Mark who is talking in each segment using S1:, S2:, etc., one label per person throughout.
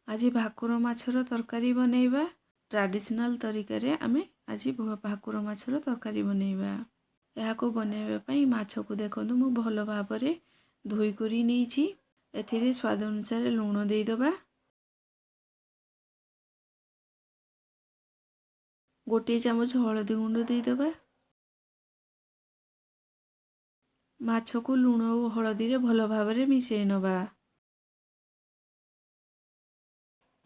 S1: ଆଜି ଭାକୁର ମାଛର ତରକାରୀ ବନେଇବା। ଟ୍ରାଡ଼ିସନାଲ୍ ତରିକାରେ ଆମେ ଆଜି ଭାକୁର ମାଛର ତରକାରୀ ବନେଇବା। ଏହାକୁ ବନେଇବା ପାଇଁ ମାଛକୁ ଦେଖନ୍ତୁ, ମୁଁ ଭଲ ଭାବରେ ଧୋଇକରି ନେଇଛି। ଏଥିରେ ସ୍ୱାଦ ଅନୁସାରେ ଲୁଣ ଦେଇଦେବା। 1 ଚାମଚ ହଳଦୀ ଗୁଣ୍ଡ ଦେଇଦେବା। ମାଛକୁ ଲୁଣ ଓ ହଳଦୀରେ ଭଲ ଭାବରେ ମିଶାଇ ନେବା।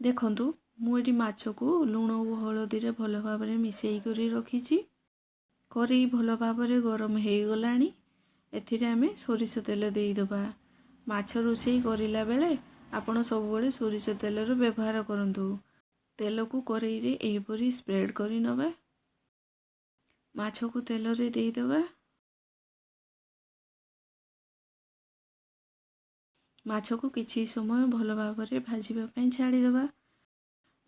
S1: ଦେଖନ୍ତୁ, ମୁଁ ଏଠି ମାଛକୁ ଲୁଣ ଓ ହଳଦୀରେ ଭଲ ଭାବରେ ମିଶାଇ କରି ରଖିଛି। କରେଇ ଭଲ ଭାବରେ ଗରମ ହେଇଗଲାଣି। ଏଥିରେ ଆମେ ସୋରିଷ ତେଲ ଦେଇଦେବା। ମାଛ ରୋଷେଇ କରିଲା ବେଳେ ଆପଣ ସବୁବେଳେ ସୋରିଷ ତେଲର ବ୍ୟବହାର କରନ୍ତୁ। ତେଲକୁ କରେଇରେ ଏହିପରି ସ୍ପ୍ରେଡ଼ କରି ନେବା। ମାଛକୁ ତେଲରେ ଦେଇଦେବା। ମାଛକୁ କିଛି ସମୟ ଭଲ ଭାବରେ ଭାଜିବା ପାଇଁ ଛାଡ଼ିଦେବା।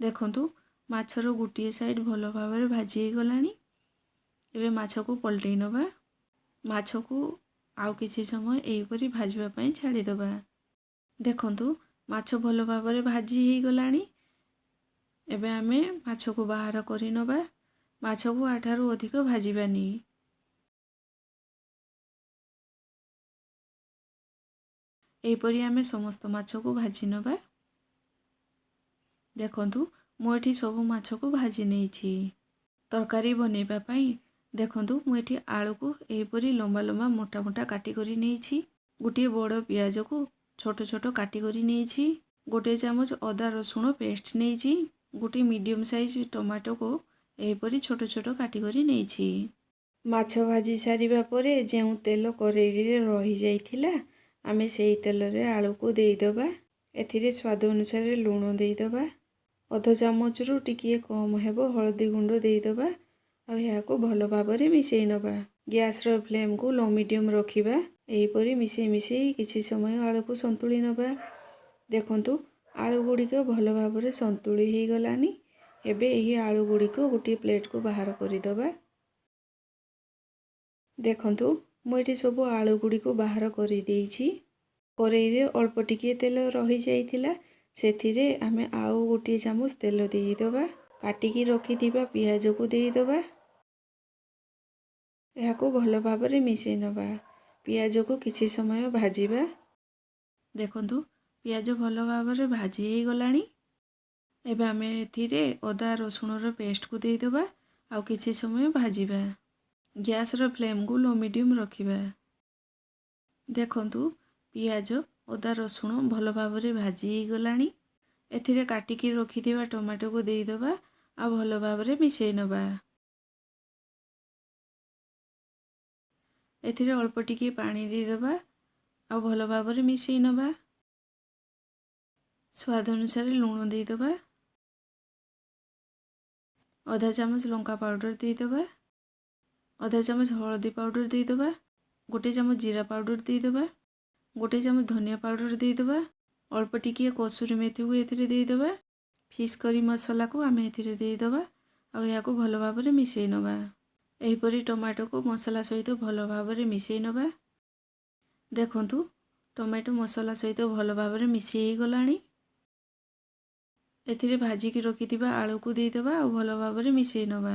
S1: ଦେଖନ୍ତୁ, ମାଛର ଗୋଟିଏ ସାଇଡ଼୍ ଭଲ ଭାବରେ ଭାଜି ହେଇଗଲାଣି। ଏବେ ମାଛକୁ ପଲଟେଇ ନେବା। ମାଛକୁ ଆଉ କିଛି ସମୟ ଏହିପରି ଭାଜିବା ପାଇଁ ଛାଡ଼ିଦେବା। ଦେଖନ୍ତୁ, ମାଛ ଭଲ ଭାବରେ ଭାଜି ହେଇଗଲାଣି। ଏବେ ଆମେ ମାଛକୁ ବାହାର କରିନେବା। ମାଛକୁ ଏଠାରୁ ଅଧିକ ଭାଜିବାନି। ଏହିପରି ଆମେ ସମସ୍ତ ମାଛକୁ ଭାଜି ନେବା। ଦେଖନ୍ତୁ, ମୁଁ ଏଠି ସବୁ ମାଛକୁ ଭାଜି ନେଇଛି। ତରକାରୀ ବନେଇବା ପାଇଁ ଦେଖନ୍ତୁ, ମୁଁ ଏଠି ଆଳୁକୁ ଏହିପରି ଲମ୍ବା ଲମ୍ବା ମୋଟା ମୋଟା କାଟି କରି ନେଇଛି। ଗୋଟିଏ ବଡ଼ ପିଆଜକୁ ଛୋଟ ଛୋଟ କାଟି କରି ନେଇଛି। 1 ଚାମଚ ଅଦା ରସୁଣ ପେଷ୍ଟ ନେଇଛି। ଗୋଟିଏ ମିଡ଼ିୟମ୍ ସାଇଜ୍ ଟମାଟୋକୁ ଏହିପରି ଛୋଟ ଛୋଟ କାଟି କରି ନେଇଛି। ମାଛ ଭାଜି ସାରିବା ପରେ ଯେଉଁ ତେଲ କରେଇରେ ରହିଯାଇଥିଲା, ଆମେ ସେଇ ତେଲରେ ଆଳୁକୁ ଦେଇଦେବା। ଏଥିରେ ସ୍ୱାଦ ଅନୁସାରେ ଲୁଣ ଦେଇଦେବା। ଅଧ ଚାମଚରୁ ଟିକିଏ କମ୍ ହେବ ହଳଦୀ ଗୁଣ୍ଡ ଦେଇଦେବା ଆଉ ଏହାକୁ ଭଲ ଭାବରେ ମିଶାଇ ନେବା। ଗ୍ୟାସ୍ର ଫ୍ଲେମ୍କୁ ଲୋ ମିଡ଼ିୟମ୍ ରଖିବା। ଏହିପରି ମିଶାଇ ମିଶାଇ କିଛି ସମୟ ଆଳୁକୁ ସନ୍ତୁଳି ନେବା। ଦେଖନ୍ତୁ, ଆଳୁ ଗୁଡ଼ିକ ଭଲ ଭାବରେ ସନ୍ତୁଳି ହେଇଗଲାଣି। ଏବେ ଏହି ଆଳୁ ଗୁଡ଼ିକୁ ଗୋଟିଏ ପ୍ଲେଟ୍କୁ ବାହାର କରିଦେବା। ଦେଖନ୍ତୁ, ମୁଁ ଏଠି ସବୁ ଆଳୁ ଗୁଡ଼ିକୁ ବାହାର କରିଦେଇଛି। କରେଇରେ ଅଳ୍ପ ଟିକିଏ ତେଲ ରହିଯାଇଥିଲା, ସେଥିରେ ଆମେ ଆଉ 1 ଚାମଚ ତେଲ ଦେଇଦେବା। କାଟିକି ରଖିଥିବା ପିଆଜକୁ ଦେଇଦେବା। ଏହାକୁ ଭଲ ଭାବରେ ମିଶାଇ ନେବା। ପିଆଜକୁ କିଛି ସମୟ ଭାଜିବା। ଦେଖନ୍ତୁ, ପିଆଜ ଭଲ ଭାବରେ ଭାଜି ହେଇଗଲାଣି। ଏବେ ଆମେ ଏଥିରେ ଅଦା ରସୁଣର ପେଷ୍ଟକୁ ଦେଇଦେବା ଆଉ କିଛି ସମୟ ଭାଜିବା। ଗ୍ୟାସ୍ର ଫ୍ଲେମ୍କୁ ଲୋ ମିଡ଼ିୟମ୍ ରଖିବା। ଦେଖନ୍ତୁ, ପିଆଜ ଅଦା ରସୁଣ ଭଲ ଭାବରେ ଭାଜି ହେଇଗଲାଣି। ଏଥିରେ କାଟିକି ରଖିଥିବା ଟମାଟୋକୁ ଦେଇଦେବା ଆଉ ଭଲ ଭାବରେ ମିଶାଇ ନେବା। ଏଥିରେ ଅଳ୍ପ ଟିକିଏ ପାଣି ଦେଇଦେବା ଆଉ ଭଲ ଭାବରେ ମିଶାଇ ନେବା। ସ୍ୱାଦ ଅନୁସାରେ ଲୁଣ ଦେଇଦେବା। ଅଧା ଚାମଚ ଲଙ୍କା ପାଉଡ଼ର ଦେଇଦେବା। ଅଧା ଚାମଚ ହଳଦୀ ପାଉଡ଼ର ଦେଇଦେବା। 1 ଚାମଚ ଜିରା ପାଉଡ଼ର ଦେଇଦେବା। 1 ଚାମଚ ଧନିଆ ପାଉଡ଼ର ଦେଇଦେବା। ଅଳ୍ପ ଟିକିଏ କସୁରୀ ମେଥିକୁ ଏଥିରେ ଦେଇଦେବା। ଫିସ୍ କରି ମସଲାକୁ ଆମେ ଏଥିରେ ଦେଇଦେବା ଆଉ ଏହାକୁ ଭଲ ଭାବରେ ମିଶାଇ ନେବା। ଏହିପରି ଟମାଟୋକୁ ମସଲା ସହିତ ଭଲ ଭାବରେ ମିଶାଇ ନେବା। ଦେଖନ୍ତୁ, ଟମାଟୋ ମସଲା ସହିତ ଭଲ ଭାବରେ ମିଶି ହେଇଗଲାଣି। ଏଥିରେ ଭାଜିକି ରଖିଥିବା ଆଳୁକୁ ଦେଇଦେବା ଆଉ ଭଲ ଭାବରେ ମିଶାଇ ନେବା।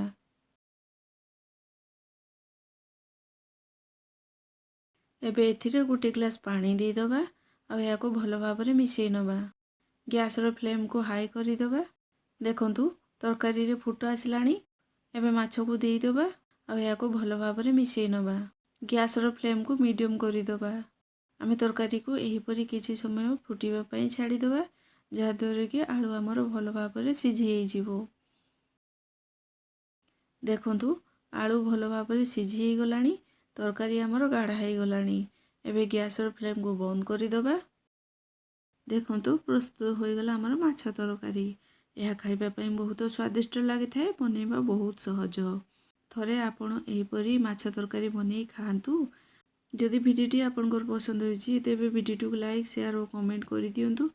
S1: ଏବେ ଏଥିରେ 1 ଗ୍ଲାସ୍ ପାଣି ଦେଇଦେବା ଆଉ ଏହାକୁ ଭଲ ଭାବରେ ମିଶାଇ ନେବା। ଗ୍ୟାସ୍ର ଫ୍ଲେମ୍କୁ ହାଇ କରିଦେବା। ଦେଖନ୍ତୁ, ତରକାରୀରେ ଫୁଟ ଆସିଲାଣି। ଏବେ ମାଛକୁ ଦେଇଦେବା ଆଉ ଏହାକୁ ଭଲ ଭାବରେ ମିଶାଇ ନେବା। ଗ୍ୟାସ୍ର ଫ୍ଲେମ୍କୁ ମିଡ଼ିୟମ୍ କରିଦେବା। ଆମେ ତରକାରୀକୁ ଏହିପରି କିଛି ସମୟ ଫୁଟିବା ପାଇଁ ଛାଡ଼ିଦେବା, ଯାହାଦ୍ୱାରା କି ଆଳୁ ଆମର ଭଲ ଭାବରେ ସିଝି ହେଇଯିବ। ଦେଖନ୍ତୁ, ଆଳୁ ଭଲ ଭାବରେ ସିଝି ହେଇଗଲାଣି। ତରକାରୀ ଆମର ଗାଢ଼ା ହେଇଗଲାଣି। ଏବେ ଗ୍ୟାସ୍ର ଫ୍ଲେମ୍କୁ ବନ୍ଦ କରିଦେବା। ଦେଖନ୍ତୁ, ପ୍ରସ୍ତୁତ ହୋଇଗଲା ଆମର ମାଛ ତରକାରୀ। ଏହା ଖାଇବା ପାଇଁ ବହୁତ ସ୍ୱାଦିଷ୍ଟ ଲାଗିଥାଏ, ବନେଇବା ବହୁତ ସହଜ। ଥରେ ଆପଣ ଏହିପରି ମାଛ ତରକାରୀ ବନେଇ ଖାଆନ୍ତୁ। ଯଦି ଭିଡ଼ିଓଟି ଆପଣଙ୍କର ପସନ୍ଦ ହୋଇଛି, ତେବେ ଭିଡ଼ିଓଟିକୁ ଲାଇକ୍, ସେୟାର ଓ କମେଣ୍ଟ କରିଦିଅନ୍ତୁ।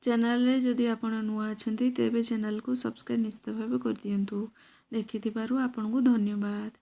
S1: ଚ୍ୟାନେଲରେ ଯଦି ଆପଣ ନୂଆ ଅଛନ୍ତି, ତେବେ ଚ୍ୟାନେଲକୁ ସବସ୍କ୍ରାଇବ୍ ନିଶ୍ଚିତ ଭାବେ କରିଦିଅନ୍ତୁ। ଦେଖିଥିବାରୁ ଆପଣଙ୍କୁ ଧନ୍ୟବାଦ।